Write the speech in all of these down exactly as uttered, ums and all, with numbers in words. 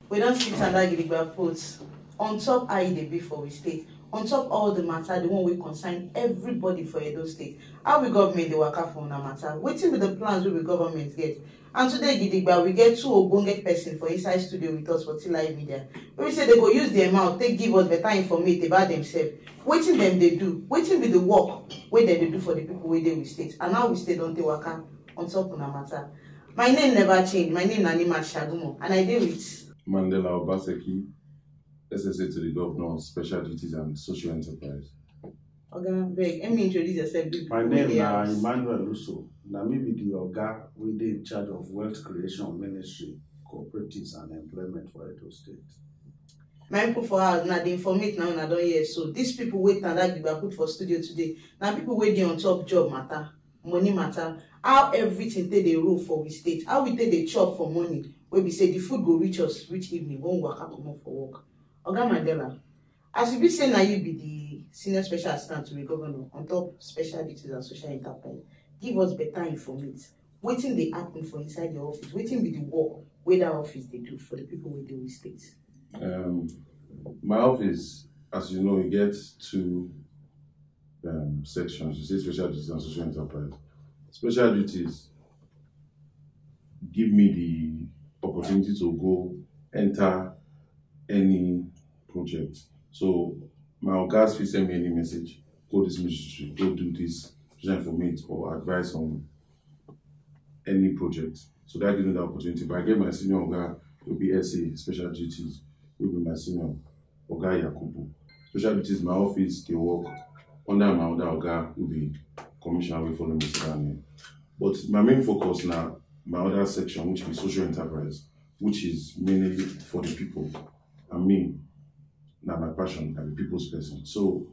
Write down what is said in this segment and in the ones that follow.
We don see Tanda Gidigba post on top how e dey be for we state, on top all the matter, the one wey concern everybody for Edo State. How we government dey waka for una matter? Wetin be the plans wey we government get? And today, Gidigba, we get two ogbonge person for inside studio with us for T Live Media. We say they go use their mouth, take give us better informate about themselves. Wetin dem dey do? Wetin be the work wey dem dey do for the people wey dey we state? And how we state don take waka on top una matter? My name never change. My name na Nima Shagumo, and I dey with Mandela Obaseki, S S A to the governor, special duties and social enterprise. Oga, beg, let me introduce yourself. Give people wey dey house. My name na Emmanuel Uso. Na me be the oga wey dey in charge of Wealth Creation Ministry, Cooperatives and Employment for Edo State. My people for house, na the informate na una don hear. So these people wey Tanda Gidigba put for studio today, na people wey dey on top job matter, money matter, how everything take dey roll for we state, how we take dey chop for morning, wey be say the food go reach us reach evening when we waka comot for work. Oga Mandela, as e be say na you be the senior special assistant to the governor on top special duties and social enterprise, give us better informate. Wetin dey happen for inside your office? Wetin be the work wey that office dey do for the people wey dey we state? Um, my office, as you know, e get two um, sections. You say special duties and social enterprise. Special duties give me the opportunity to go enter any project. So my ogas fit send me any message, "Go this ministry, go do this, present for me or advice on any project." So that gives me the opportunity. But I get my senior oga, will be S A, special duties, will be my senior oga Yakubu. Special duties, my office, they work under my other oga, will be commissioner, will follow me sit down here. But my main focus now, my other section, which be social enterprise, which is mainly for the people. I mean, na my passion, I'm a people's person. So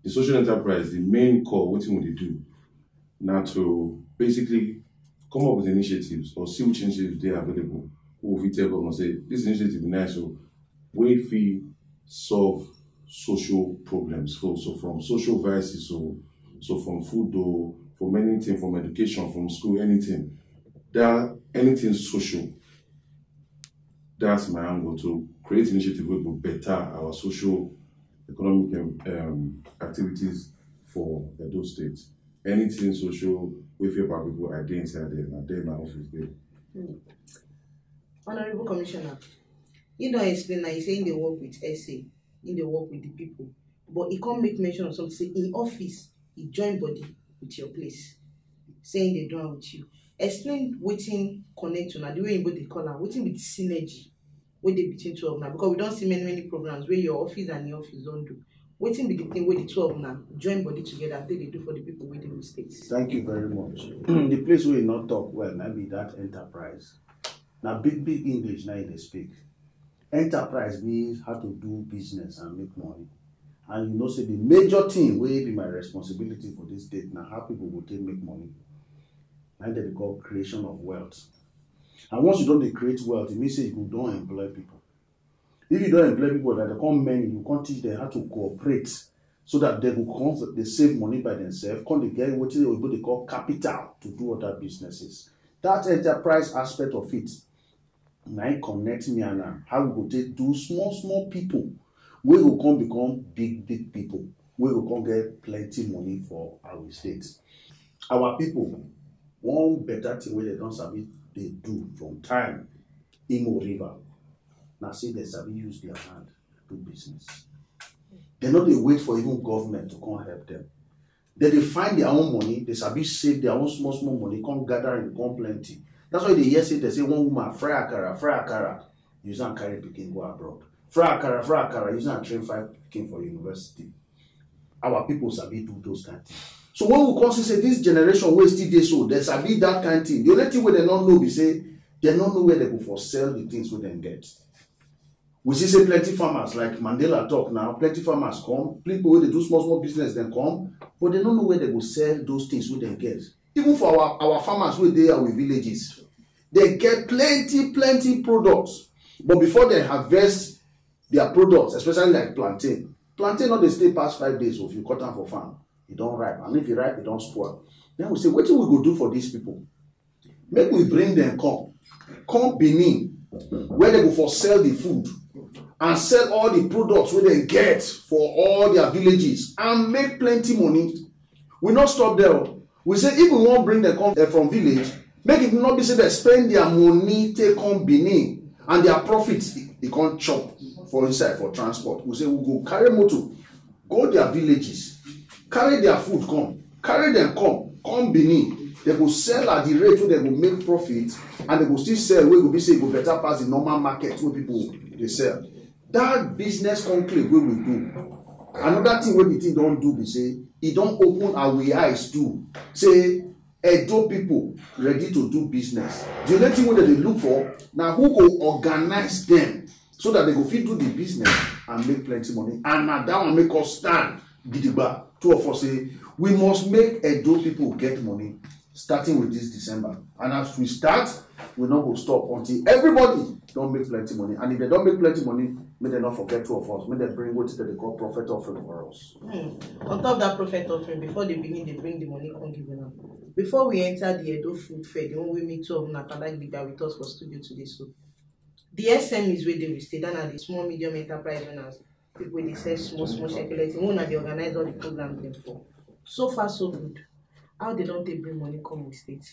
the social enterprise, the main core, wetin we dey do, na to basically come up with initiatives or see which initiatives dey available. Who fit tell government say this initiative be nice, so wey fit solve social problems. So, so from social vices, so so from food, or from anything, from education, from school, anything. That anything social. That's my angle, to create initiative wey go better our social economic um, um, activities for Edo State. Anything social wey fit help our people, I dey inside there, na there my office dey. Hmm. Honorable Commissioner, you don explain now, you say you dey work with S A, you dey work with the people, but you come make mention of something say in office, you join body with your place, saying they do am with you. Explain wetin connect una, the way you dey call am, wetin be the synergy wey dey between two of una, because we don see many many programs wey your office and your office don do. Wetin be the thing wey the two of una join body together take dey do for the people wey dey the state? Thank you very much. The place wey you not talk well, na be that enterprise. Na big big English na you dey speak. Enterprise means how to do business and make money. And you know say the major thing wey be my responsibility for this state na how people go take make money. Na dem dey call creation of wealth. And once you don dey create wealth, e mean say you go don employ people. If you don employ people, that they come many, you come teach them how to cooperate so that they go come dey save money by themselves, come dey get wetin oyibo dey call capital to do other businesses. That enterprise aspect of it, na im connect me and am. How we go take do small small people wey go come become big big people, wey go come get plenty money for our state. Our people, one better thing wey dem don sabi dey do from time Imo River, na say dem sabi use their hand do business. Dem no dey wait for even government to come help them. Dem dey find their own money, dem sabi save their own small small money, come gather am, come plenty. That's why you dey hear say dem say one woman fry akara, fry akara, use am carry pikin go abroad. Fry akara, fry akara, use am train five pikin for university. Our people sabi do those kind things. So when we come see say this generation wey still dey so, dem sabi that kind thing. The only thing wey dem no know be say dem no know where dem go for sell the things wey dem get. We see say plenty farmers, like Mandela talk now, plenty farmers come, people wey dey do small small business dem come, but dem no know where dem go sell those things wey dem get. Even for our our farmers wey dey our villages, dem get plenty plenty products, but before dem harvest their products, especially like plantain, plantain no dey stay pass five days. So if you cut am for farm, e don ripe, and if e ripe, e don spoil. Then we say, wetin we go do for these people? Make we bring them come, come Benin, where they go for sell the food and sell all the products wey dem get for all their villages and make plenty money. We no stop there o. We say if we wan bring dem come eh, from village, make it no be say dem spend their money take come Benin and their profit e come chop for inside for transport. We say we go carry motor go their villages, carry their food come, carry dem come come Benin. Dem go sell at the rate wey dem go make profit, and dem go still sell wey go be say e go better pass the normal market wey people dey sell. That business conclave wey we do, another thing wey the thing don do be say e don open our eyes too, say Edo people ready to do business. The only thing wey dem dey look for na who go organize dem so that dem go fit do the business and make plenty money, and na that one make us stand gidigba. Two of us say we must make Edo people get money starting with this December, and as we start, we no go stop until everybody don make plenty money. And if dem don make plenty money, make dem no forget two of us, make dem bring wetin dem dey call prophet offering for us. Hmm. On top that prophet offering, before they begin, they bring the money come give una. Before we enter the Edo Food Fair, the one wey me two of una panda gidigba with us for studio today, so the S M Es wey dey with state, that na the small medium enterprise owners, people wey dey sell small small shekeleti, wey una dey organize all the programs dem for. So far so good. How they don take bring money come with state?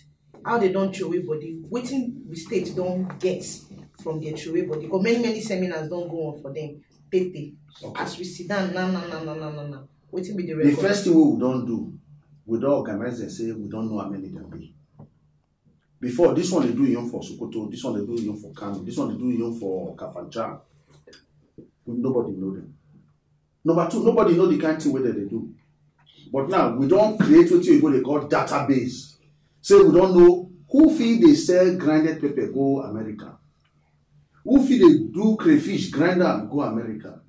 How they don throw away body? Wetin the state don get from their throw away body? Because many many seminars don go on for them. Tete. Okay. As we sit down now now now now now now now, wetin be the The record? First thing wey we don do, we don organize dem say we don know how many dem be. Before, this one dey do im own for Sokoto, this one dey do im own for Kano, this one dey do im own for Kafanchan. Nobody know them. Number two, nobody know the kind thing wey dem dey do. But now, we don create wetin oyibo dey call database. Say we don know who fit dey sell grinded pepper go America, who fit dey do crayfish, grind am go America,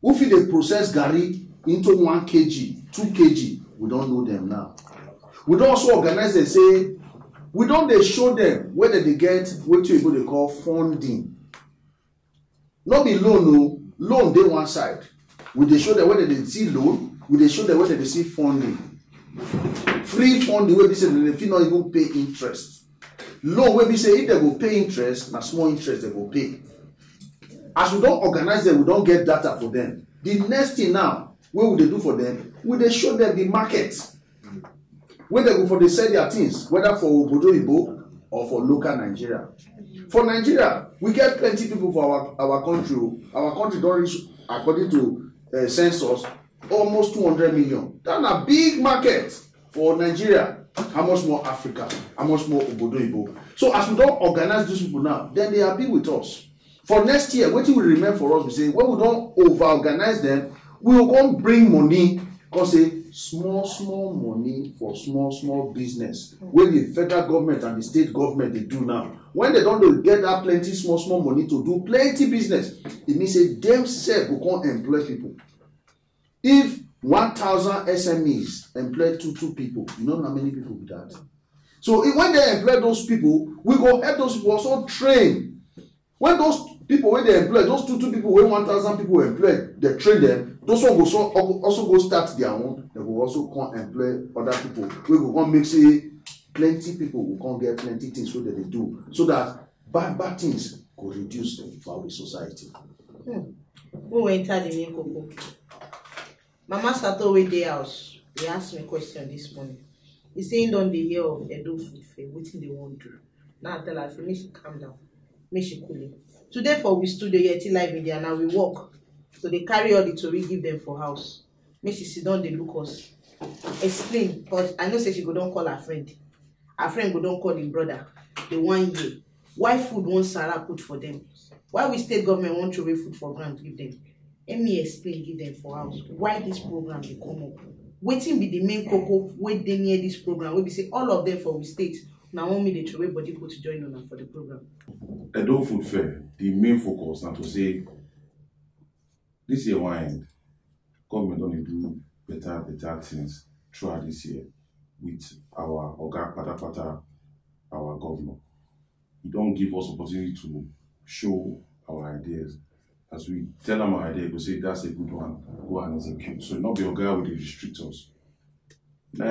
who fit dey process garri into one kg, two kg. We don know them now. We don also organize dem say we don dey show them where dem dey get wetin oyibo dey call funding. No be loan o, loan dey one side. We dey show them where dem dey see loan, we dey show them where dem dey see funding. Free funding wey be say dem fit not even pay interest. Loan wey be say if dem go pay interest, na small interest dem go pay. As we don organize them, we don get data for them. The next thing now wey we dey do for them, we dey show them the market wey dem go for dey sell their things, whether for obodo oyibo or for local Nigeria. For Nigeria, we get plenty people for our, our country o. Our country don reach, according to uh, census, almost two hundred million. That na big market for Nigeria. How much more Africa? How much more obodo oyibo? So as we don organize these people now, then they happy with us. For next year, wetin will remain for us be say when we don over organize them, we will come bring money, come say small small money for small small business wey the federal government and the state government dey do now. When they don dey get that plenty small small money to do plenty business, e mean say dem sef go come employ people. If one thousand S M Es employ two two people, you know how many people be that? So if, when they employ those people, we go help those people also train. When those people wey they employ, those two two people wey one thousand people employ, they train them, those one go so, also go start their own. They go also come employ other people. We go come make say plenty people go come get plenty things wey dem dey do, so that bad bad things go reduce for our society. Hmm. Who enter the main cocoa? Mama Sato wey dey house, he ask me question this morning. He say he don dey hear of Edo Food Fair, wetin they wan do? Now I tell her say make she calm down, make she cool it. Today for we studio here, till live media, now we work. So they carry all the tori give them for house. Make she sit down dey look us. Explain, but I know say she go don call her friend. Her friend go don call him brother. The one year. Why food wan Sarah put for them? Why we state government wan throw away food for ground give them? Let me explain give them for house why this program dey come up. Wetin be the main cocoa wey dey near this program wey be say all of them for we state na wan me dey throw away body put join una for the program? Edo Food Fair, the main focus na to say this year wan end, government don dey do better better things throughout this year with our oga patapata, our governor. He don give us opportunity to show our ideas. As we tell am our idea, he go say that's a good one, go and execute. So no be oga wey dey restrict us. Na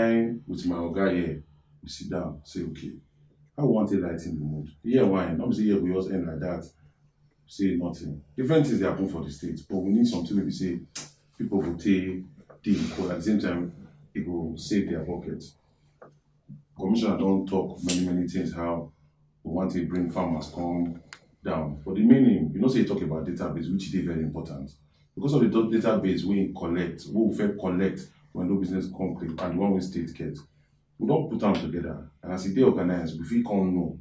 with my oga here, we sit down say okay, How we wan take lighten the mood? Yeah, why? Not be say yeah, we just end like that. Say nothing. Different things dey happen for the state, but we need something wey be say people go take think, but at the same time, e go save their pocket. Commissioner don talk many many things how we want to bring farmers come down. But the main aim, you know, say you talk about database, which is very important because of the database we collect, we will collect when no business come and the one we state get. We don't put them together, and as e dey organized, we fit come know.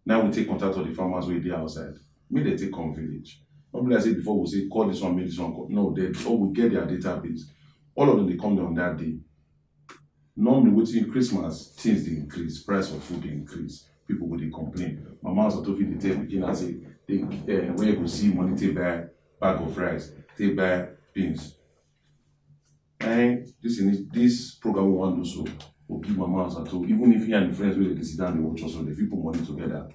Now we take contact of the farmers wey dey outside. Make dem take come village. Not be like say before we say call this one, make this one call. No, they all we get their database. All of them dey come there on that day. Normally, wetin Christmas things dey increase, price of food dey increase. People go dey complain. Mama Osatofi dey tell pikin and say, they, uh, where you go see money take buy bag of rice, take buy beans. And this in this program we want to do so. We give Mama Osato, even if he and friends will sit down, they watch us, so they fit put money together.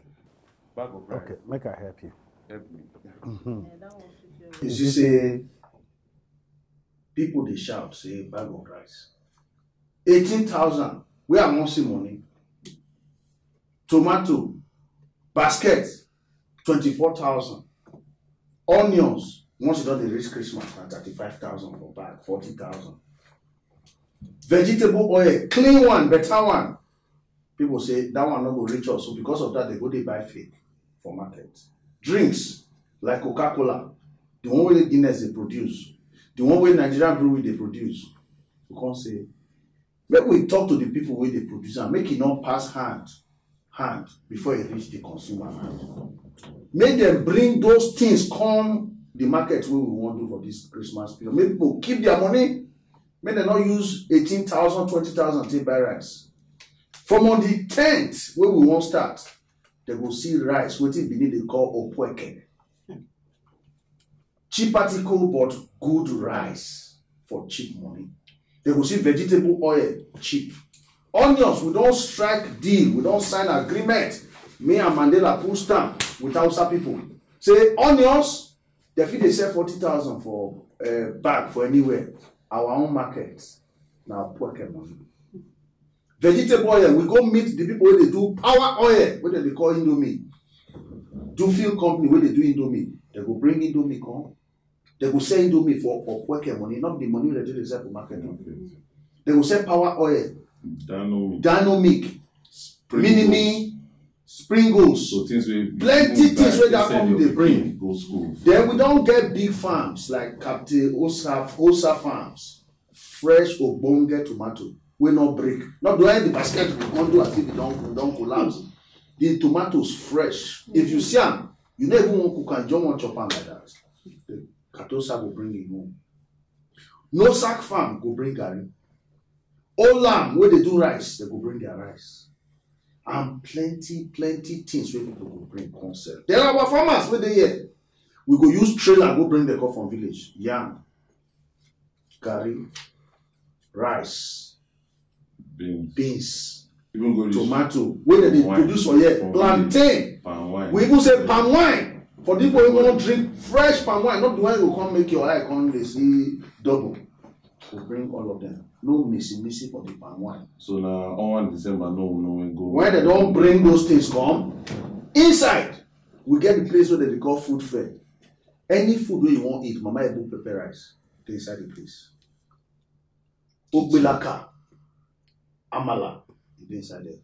Bag of rice. Okay, make I help you. Help me. You see, say people dey shout say bag of rice eighteen thousand, where I wan see money? Tomato basket twenty-four thousand, onions, once you don dey reach Christmas, na thirty-five thousand for bag, forty thousand. Vegetable oil, clean one, better one, people say that one no go reach us, so because of that, they go dey buy fake for market. Drinks like Coca-Cola, the one wey Guinness dey produce, the one wey Nigerian brewery dey produce, we come say make we talk to the people wey dey produce am, make e no pass hand hand before e reach the consumer hand. Make dem bring those things come the market wey we wan do for this Christmas period. Make people keep their money, make dem no use eighteen thousand, twenty thousand take buy rice. From on the tenth wey we wan start, dem go see rice, wetin Benin dey call opueke. Cheap article but good rice for cheap money. Dem go see vegetable oil cheap. Onions, we don strike deal, we don sign agreement. Me and Mandela put stamp with Hausa people. Say onions, dem fit dey sell forty thousand for uh, bag for anywhere. Our own market na pocket money. Vegetable oil, we go meet the people wey dey do power oil, wey dem dey call Indomie. Do fuel company wey dey do Indomie, dem go bring Indomie come. Dem go sell Indomie for okweke money, not the money wey dem dey sell for market. Dem go sell power oil, Dano milk, Dano milk, Minimi, Springles. So things wey plenty things wey that company dey bring. Go school. Then we don get big farms like Captain Osa, Osa farms, fresh ogbonge tomato wey no break. Not the way the basket go come do as if e don e don collapse. The tomatoes fresh. If you see am, you no even wan cook am, you just wan chop am like that. Katosa go bring e own. No sack farm go bring garri. Old lamb wey dey do rice, dem go bring their rice. And plenty plenty things wey people go bring come sell. Then our farmers wey dey here, we go use trailer go bring dem come from village. Yam, garri, rice, beans, beans, even go reach tomato wey dem dey wine, produce for here, from plantain, palm wine. We even say palm wine for the people wey wan drink fresh palm wine, not the one wey go come make your eye come dey see double. We bring all of them. No missing missing for the palm wine. So na on one December, no, no, we go. When dem don bring those things come, inside we get the place wey dem dey call food fair. Any food wey you wan eat, Mama Ebu pepper rice dey inside the place. Ogbelaka, amala, e dey inside there.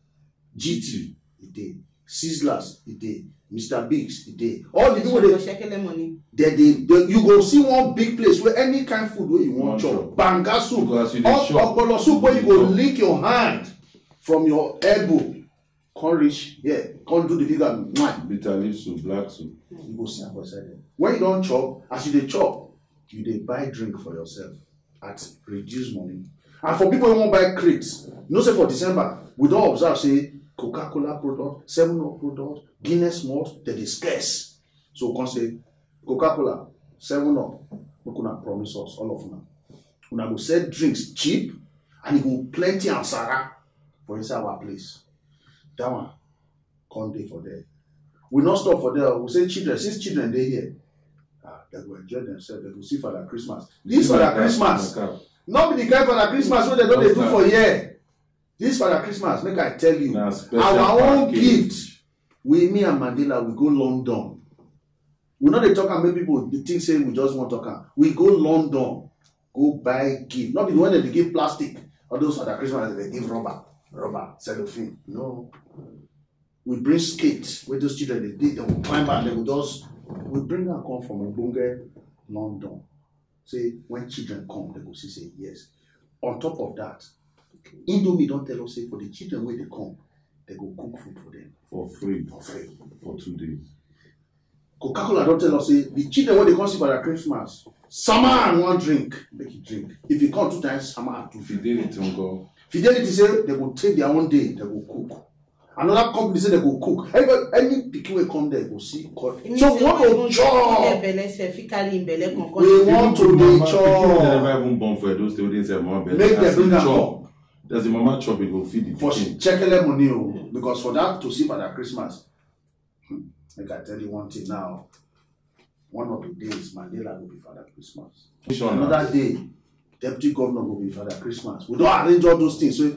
G T, e dey. Sizzlers, e dey. Mister Biggs, e dey. All the people dey. Shekele money. They dey. They, you go see one big place where any kind food wey you wan chop, banga soup, because you dey chop, ogbono soup wey you go lick your hand from your elbow, come reach here, come do the figure, mwah. Bitter leaf soup, black soup. You go see am for inside there. When you don chop, as you dey chop, you dey buy drink for yourself at reduced money. And for people wey wan buy crate, you know say for December, we don observe say Coca-Cola product, Seven Up product, Guinness malt, dem dey scarce. So we come say, Coca-Cola, Seven Up, make una promise us, all of una. Una go sell drinks cheap and e go plenty ansara for inside our place. That one come dey for there. We no stop for there. We say children, since children dey here, ah, dem go enjoy themselves. Dem go see Father Christmas. This Father Christmas, no be the kind Father Christmas wey dem don dey do for here. This Father Christmas, make I tell you, our own gift. We, me and Mandela, we go London. We no dey talk am make people dey think say we just wan talk am. We go London, go buy gift. Not be the one that they give plastic. All those Father Christmas that they give rubber, rubber, cellophane. No. We bring skate where those children they did, they will climb and they will just, we bring and come from Ogbonge London. Say when children come, they go see say yes. On top of that, Indomie don't tell us say for the children where they come, they go cook food for them. For free. For free. For two days. Coca-Cola don't tell us say the children where they come see for their Christmas, summer and one drink, make you drink. If you come two times, summer and two. Fidelity will go. Fidelity say they go take their own day, they go cook. Another company say they go cook. Everybody, any pikin wey come there go see. So we want to chop. Belle sef fit carry im belle come come. We want to dey chop. Never even born for Edo State, wey dey say mama belle. Make dem bring am come. Does the mama chop? E go feed the pikin. For shekele money o, because for that to see Father Christmas, hmm, make I tell you one thing now. One of the days, Mandela will be Father Christmas. Another day, Deputy Governor will be Father Christmas. We don't arrange all those things. So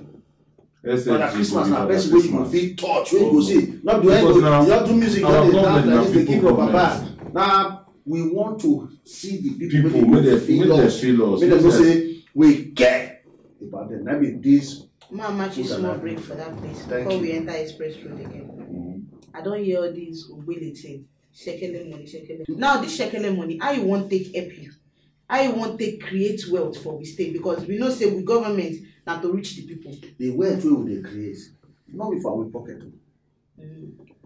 Father Christmas na person wey you go fit touch, wey you go see. Not the way you just do music, just dey dance like this, dey give your papa. Now we want to see the people, make dem feel us, make dem know say we care about them. That be this. Ma, ma, just small break for that place before we enter Express Road again. I don't hear all these ogbele thing. Shekele money, shekele. Now this shekele money, how you want take help you? How you want take create wealth for we state? Because we know say we government na to reach the people. The wealth wey we dey create, no be for our pocket o.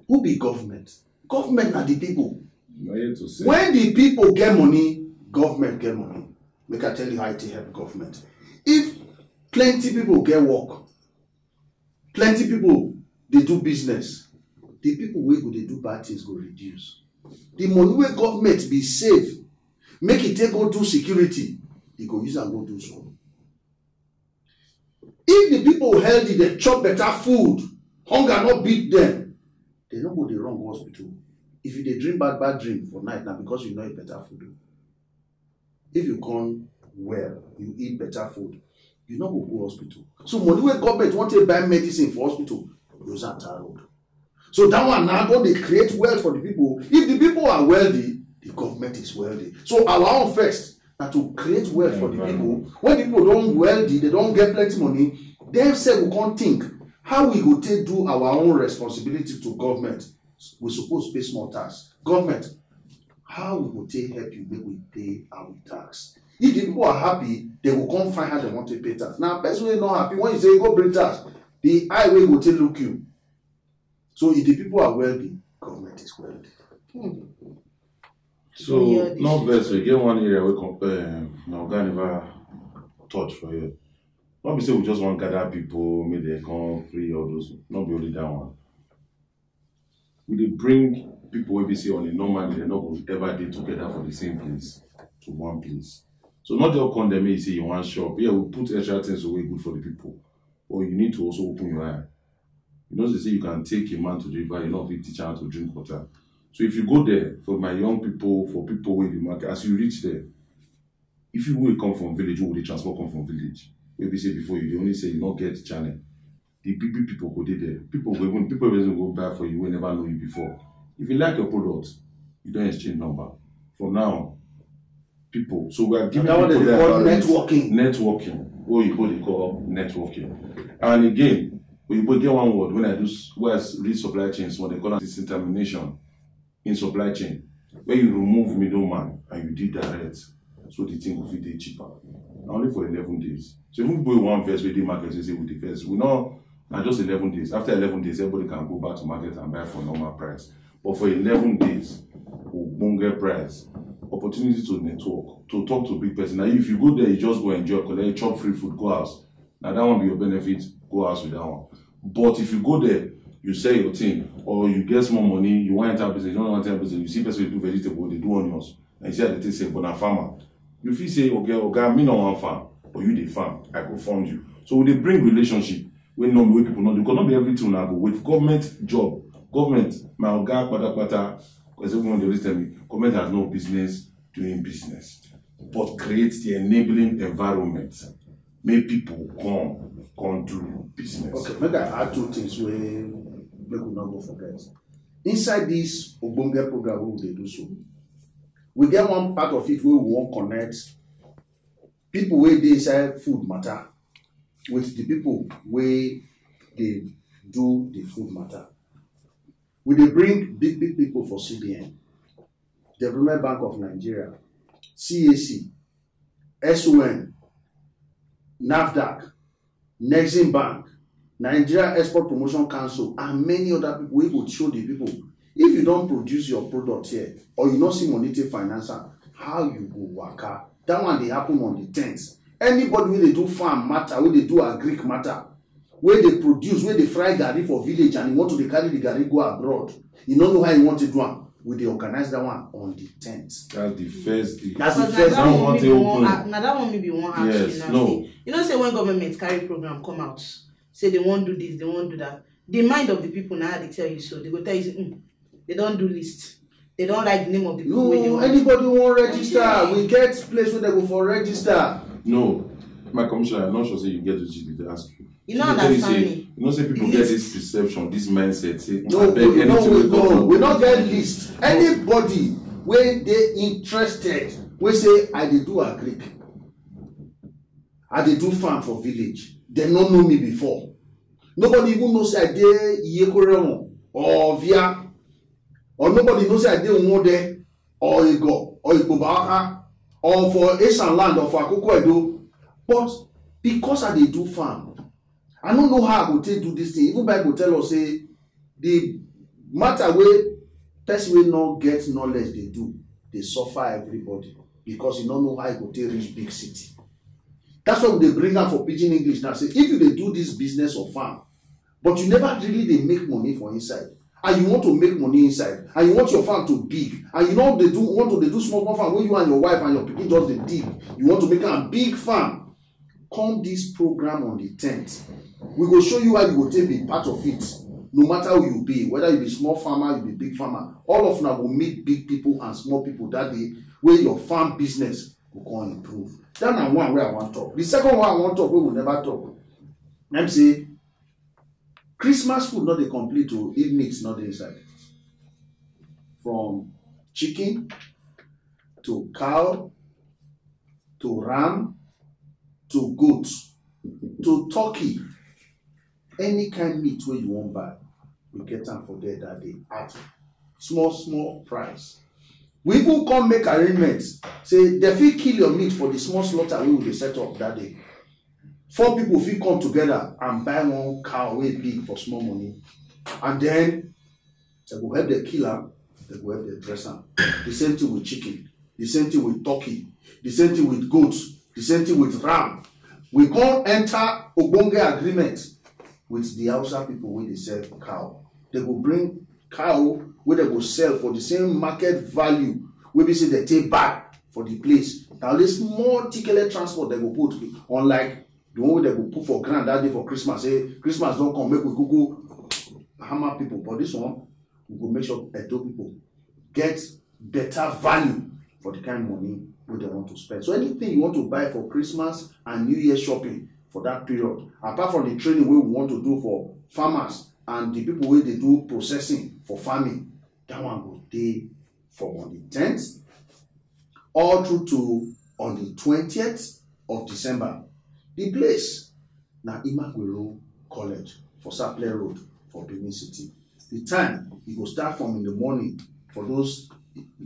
Who be government? Government na the people. When the people get money, government get money. Make I tell you how it take help government. If plenty people get work, plenty people dey do business, the people wey go dey do bad things go reduce. The money wey government be save, make e take go do security, e go use am go do school. If the people healthy, they chop better food, hunger no beat them, they no go dey run go hospital. If you dey dream bad bad dream for night, na because you no eat better food o. If you come well, you eat better food, you no go go hospital. So money wey government want to buy medicine for hospital, use am tar road. So that one now go dey create wealth for the people. If the people are wealthy, the government is wealthy. So our own first na to create wealth for the people. When the people don wealthy, they don get plenty money, dem sef go come think how we go take do our own responsibility to government. We suppose pay small tax. Government, how we go take help you make we pay our tax? If the people are happy, they will come find how they want to pay tax. Now, person wey no happy, when you say go bring tax, the eye wey go take look you. So if the people are wealthy, government is wealthy. So no vex, we get one area wey um, my oga never touch for here. No be say we just wan gather people, make dem come free all those. No be only that one. We dey bring people wey be say on a normal, they no go ever dey together for the same place to one place. So not just come there, make you say you wan shop. Yeah, we put extra things wey good for the people, but you need to also open your eye. You know, they say you can take a man to the river, you no fit teach am how to drink water. So if you go there, for my young people, for people wey dey market, as you reach there, if you wey come from village, wey dey transport come from village, wey be say before you dey only say you no get channel, the big big people go dey there. People go even, people even go buy for you wey never know you before. If you like your product, you don exchange number. For now, people. So we are giving people that networking. Networking. What you go dey call networking. And again, we go get one word when I do s- when I s- read supply chain, so they call it disintermediation in supply chain, where you remove middleman and you deal direct, so the thing go fit dey cheaper. Na only for eleven days. So even people wey wan vex, wey dey market, wey say we dey vex, we no, na just eleven days. After eleven days, everybody can go back to market and buy for normal price. But for eleven days, ogbonge price, opportunity to network, to talk to big person. Now if you go there, you just go enjoy, collect, chop free food, go house. Now that one be your benefit, go house with that one. But if you go there, you sell your thing, or you get small money, you want enter business, you don't want enter business, you see person dey do vegetable, dey do onions, and you see how they take say, but na farmer. You feel say, okay, okay, me no wan farm, but you dey farm, I go fund you. So we dey bring relationship wey no, wey people no do, because no be everything una go wait. Government job, government, my oga, patapata, because everyone dey always tell me, government has no business doing business, but create the enabling environment. Make people come, come do business. Okay, make I add two things wey make we no go forget. Inside this ogbonge program wey we dey do so, we get one part of it wey we wan connect people wey dey inside food matter with the people wey dey do the food matter. We dey bring big big people for C B N, Development Bank of Nigeria, C A C, S O N, NAFDAC, Nexim Bank, Nigeria Export Promotion Council, and many other people wey go show the people. If you don produce your product here or you no see money take finance am, how you go waka? That one dey happen on the tenth. Anybody wey dey do farm matter, wey dey do agric matter, wey dey produce, wey dey fry garri for village and you want to dey carry the garri go abroad, you no know how you want to do am, we dey organize that one on the tenth. That's the first day. That's the Because na first that day. One one wey be wan one take open. a- na that one wey be wan ask Yes, you now. No. Say, you know say when government carry program come out, say they wan do this, they wan do that. The mind of the people now they tell you so. They go tell you, say, mm, they don do list. They don write the name of the people wey they No, want. Anybody wan register, Okay. We get place wey dem go for register. No, my commissioner, I'm not sure say you get wetin dem dey ask you. You no Dem tell you understand say, me. You know say people get this perception, this mindset, say, No, abeg, we no, anything we wey no, government we no get list. Anybody wey dey interested, wey say, "I dey do agric, I dey do farm for village," dem no know me before. Nobody even know say I dey Iyekorewon or Ovia, or nobody know say I dey Nwode or Igo or Igbobawaka or for Esan land or for Akoko Edo. But because I dey do farm, I no know how I go take do this thing. Even Bible tell us say the matter wey person wey no get knowledge dey do dey suffer everybody, because you no know how you go take reach big city. That's why we dey bring am for pidgin English now, say if you dey do this business of farm, but you never really dey make money for inside, and you want to make money inside, and you want your farm to big, and you no dey do want to dey do small small farm wey you and your wife and your pikin just dey dig, you want to make am big farm, come this program on the tenth. We go show you how you go take be part of it. No matter who you be, whether you be small farmer, you be big farmer, all of una go meet big people and small people that day, wey your farm business go come improve. That na one wey I wan talk. The second one I wan talk, wey we never talk, na im say Christmas food no dey complete o if meat no dey inside. From chicken to cow to ram to goat to turkey, any kind meat wey you wan buy, we get am for there that day at small small price. We even come make arrangement say dem fit kill your meat for the small slaughter wey we dey set up that day. Four people fit come together and buy one cow wey big for small money, and then dem go help dem kill am, dem go help dem dress am. The same thing with chicken, the same thing with turkey, the same thing with goat, the same thing with ram. We come enter ogbonge agreement with the Hausa people wey dey sell cow. Dem go bring cow wey dem go sell for the same market value wey be say dem take buy for the place. Na only small tikele transport dem go put, unlike the one wey dem go put for ground that day for Christmas, say Christmas don come, make we kuku hammer people. But this one, we go make sure Edo people get better value for the kind money wey dem want to spend. So anything you want to buy for Christmas and New Year shopping for that period, apart from the training wey we want to do for farmers and the people wey dey do processing for farming, that one go dey from on the tenth all through to on the twentieth of December. The place na Imagwero College for Sapele Road for Benin City. The time, e go start from in the morning for those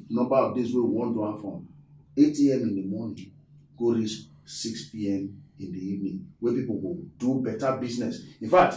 number of days wey we wan do am, from eight a.m. in the morning go reach six p.m. in the evening, wey people go do better business. In fact,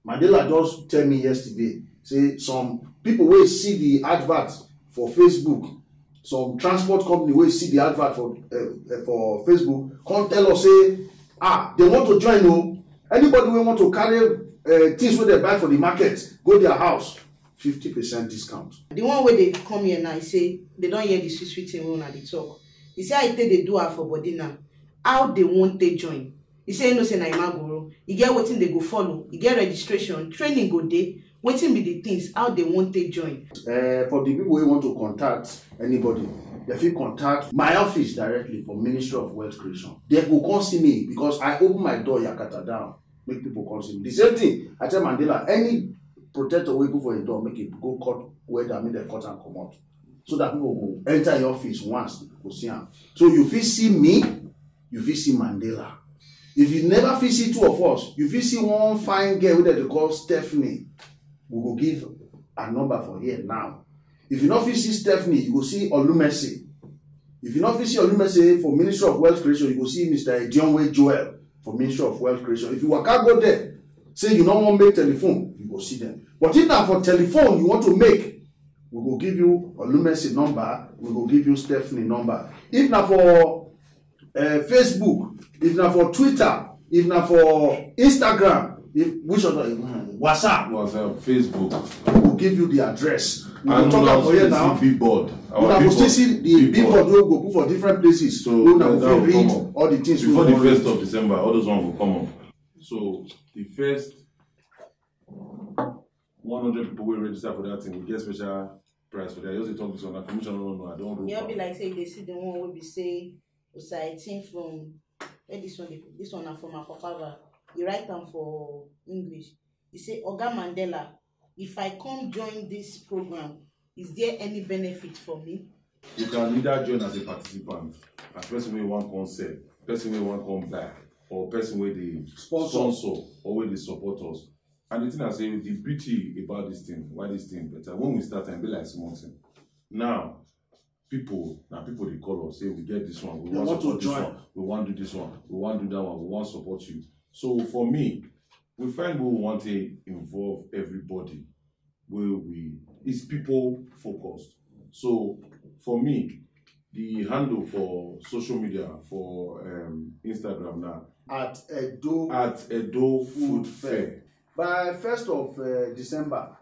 Mandela just tell me yesterday say some people wey see the advert for Facebook, some transport company wey see the advert for uh, uh, for Facebook, come tell us say, ah, they want to join o. Anybody wey want to carry uh, things wey dem buy for the market go their house, fifty percent discount. The one wey dey come here now, e say they don hear the sweet sweet thing wey una dey talk. E say how e take dey do her for body now, how they wan take join. E say e know say na Imagwero, e get wetin dey go follow, e get registration, training go dey. Wetin be the things, how they want to join? Uh, for the people who want to contact anybody, they fit contact my office directly for Ministry of Wealth Creation. They go come see me because I open my door yakata down, make people come see me. The same thing I tell Mandela, any protector wey put for him door, make it go cut where that make dem cut and comot, so that people go enter your office once, go see am. So you fit see me, you fit see Mandela. If you never fit see two of us, you fit see one fine girl wey dem dey call Stephanie. We go give a number for here now. If you no fit see Stephanie, you go see Olumesi. If you no fit see Olumesi for Ministry of Wealth Creation, you go see Mister Edionwe Joel for Ministry of Wealth Creation. If you waka go there, say you no wan make telephone, you go see them. But if na for telephone you want to make, we go give you Olumesi number, we go give you Stephanie number. If na for uh, Facebook, if na for Twitter, if na for Instagram, if which other, mm, WhatsApp, WhatsApp, Facebook, we go give you the address. We go talk about here now. Billboard. Una go still see the billboard wey we go put for different places. So una go fit read all the things before the first of December. All those ones will come up. So the first one hundred people wey register for that thing, we get special price for that. I just dey talk this one. Na commission no know. I don roll. Yeah, be like say you dey see the one wey be say Osaetin from where this one dey, this one na from Akokpava. He write am for English. He say, "Oga Mandela, if I come join this program, is there any benefit for me?" You can either join as a participant, as person wey wan come sell, person wey wan come buy, or person wey dey sponsor or wey dey support us. And the thing I say, the beauty about this thing, why this thing better, when we start, e be like small thing. Now, people, na people dey call us, say, "We get this one, we wan support this one, we wan do this one, we wan do that one, we wan support you." So for me, we find we want to involve everybody. Wey we is people focused. So for me, the handle for social media for um, Instagram now at Edo at Edo Food Fair. By first of uh, December,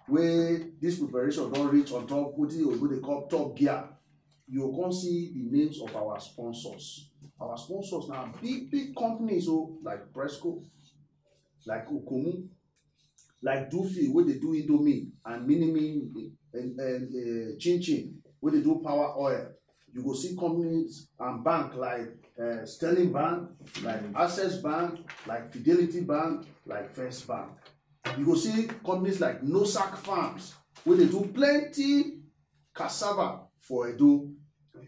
wey this preparation don reach on top wetin oyibo dey call top gear, you go come see the names of our sponsors. Our sponsors na big big companies o, like Presco, like Okomu, like Dufil wey dey do Indomie and Minimi and, and uh, Chin Chin wey dey do power oil. You go see companies and bank like uh, Sterling Bank, like Access Bank, like Fidelity Bank, like First Bank. You go see companies like Nosak Farms wey dey do plenty cassava for Edo.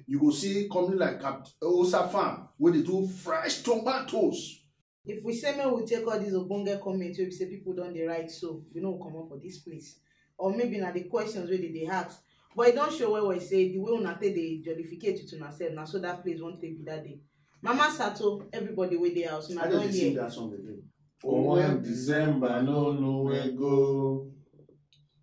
You go see company like Osa Farm wey dey do fresh tomatoes. If we say make we take all these ogbonge comments wey be say people don dey write, so we no go comot for this place. Or maybe na the questions wey dey dey ask. But e don show well well say the way una take dey jollificate with una sef, na so that place wan take be that day. Mama Sato, everybody wey dey house, una don hear. That song again. One December no know where go.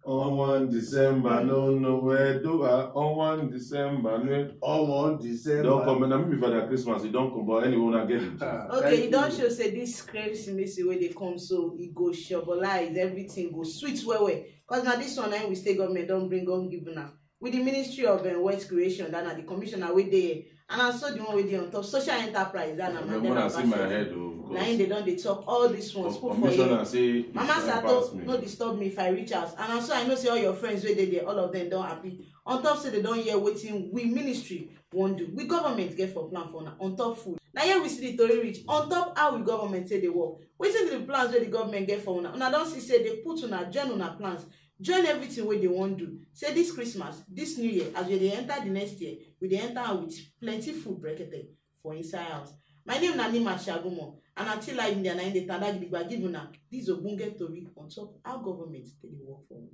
On one December no know where do I. On one December no. On one December. Don come, na me be Father Christmas. E don come, but anyway, una get it. Okay, e don show say this Kérésìmesì wey dey come, so e go shobolize, everything go sweet well well. Cause na this one na im we state government don bring on give una. With the Ministry of um, Wealth Creation, that na the commissioner wey dey, and also the one wey dey on top social enterprise, that na Mandela Ambassador. Una see my head o. Na im dey don dey talk all these ones put for here. Mama Sato, no disturb me if I reach house. And also I know say all your friends wey dey there, all of them don happy. On top say they don hear wetin we ministry wan do. We government get for plan for una on top food. Na here we see the tori reach on top how we government take dey work. Wetin be the plans wey the government get for una? Una don see say they put una, join una plans. Join everything wey they wan do. Say this Christmas, this New Year, as we dey enter the next year, we dey enter am with plenty food brekete for inside house. My name na Nima Shagumo, and until I India na im dey tanda gidigba give una this ogbonge tori on top how government take dey work for una.